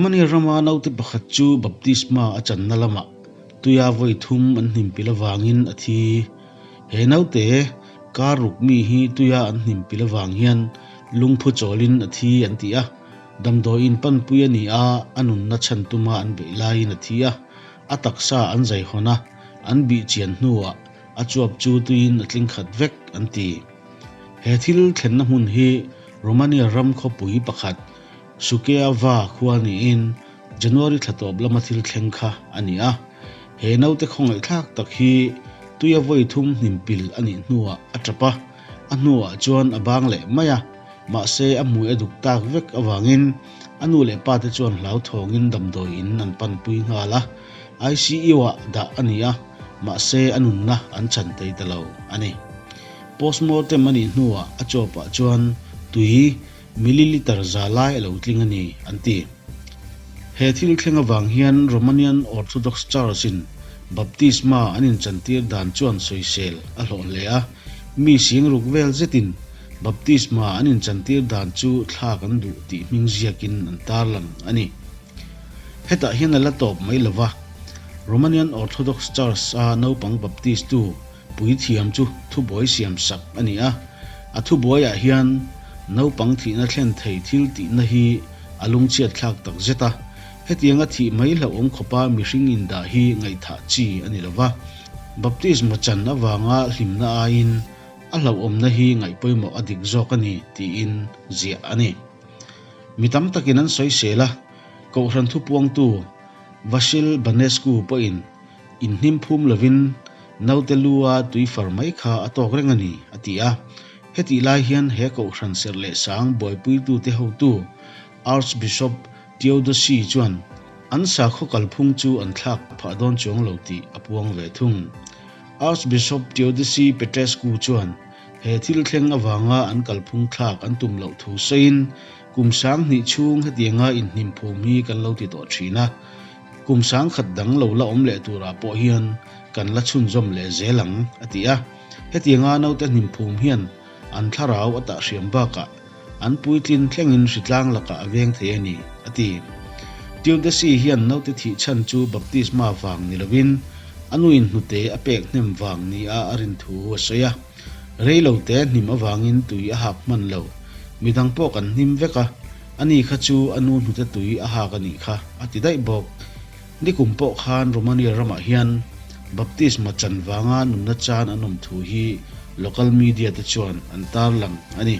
Romania rama naute pakhat chu baptisma a channa lamah tuia vawi thum an hnimpil avangin a thi. He naute kar ruk mi hi tuia an hnimpil avang hian lungphu chawlin a thi an ti a. Damdawiin panpui a ni a, a nunna chhan tuma an beih laiin a thi a. A taksa an zaihawn a, an bih chian hnuah a chuap chu tuiin a tling khat vek an ti. He thil thlenna hmun hi Romania ram khawpui pakhat Suceava khua niin January thla tawp lama thil thleng kha a ni a. He naute khawngaihthlak tak hi tuia vawi thum hnim pil a nih hnuah a tap a, a hnuah chuan a bang leh mai a, mahse a hmui a duk tak vek avangin a nu leh pa te chuan hlauthawngin damdawi in an panpui nghal a, ICU-ah dah a ni a, mahse a nunna an chan thei ta lo a ni. Postmortem a nih hnuah a chawpah chuan tui milliliter za lai a lo tling a ni, an ti. He thil thleng avang hian Romanian Orthodox Church-in baptisma an inchantir dan chuan sawisel a hlawh hle a, mi singruk vel zetin baptisma an inchantir dan chu thlak an duh tih hming ziakin an tarlang a ni. Hetah hian a la tawp mai lo va, Romanian Orthodox Church-a naupang baptistu puithiam chu thubuai siam sak a ni a. A thubuaiah hian naupang thihna thlen thei thil tihna hi a lungchhiat thlak tak zet a. Hetianga thih mai hlauhawm khawpa mihring indah hi ngaihthah chi a ni lo va. Baptisma chan avanga hlimna aiin a hlauhawmna hi ngaihpawimawh a dik zawk a ni tiin ziah a ni. Mi tam takin an sawisel a, Kohhran thupuangtu Vasil Banescu pawhin inhnim phum lovin naute lu-a tui far mai kha a tawk reng a ni, a ti a. Hetih lai hian he Kohhran serh leh sang buaipuitute hotu Archbishop Theodosi chuan an sakhaw kalphung chu an thlak phah dawn chuang lo tih a puang ve thung. Archbishop Theodosi Petrescu chuan He thil thleng avanga an kalphung thlak an tum loh thu sawiin kum 2000 chhung hetianga inhnim phum hi kan lo ti tawh thin a, kum 10,000 dang lo la awm leh turah pawh hian kan la chhunzawm leh zel ang, a ti a. Hetianga naute hnim phum hian an thlarau a tahhriam bakah an puitlin thlengin hritlang lakah a veng thei a ni, a ti. Teodasi hian naute thih chhan chu baptisma vang ni lovin a nuin hnute a pek hnem vang nia a rin thu a sawi a. Rei lo te hnim avangin tui a hak hman lo. Midang pawh kan hnim vek a, ani kha chu a nu hnute tui a hak a nih kha, a ti daih bawk. Nikum pawh khan Romania ramah hian baptisma chan vanga nunna chan an awm thu hi local media te chuan an tarlang a ni.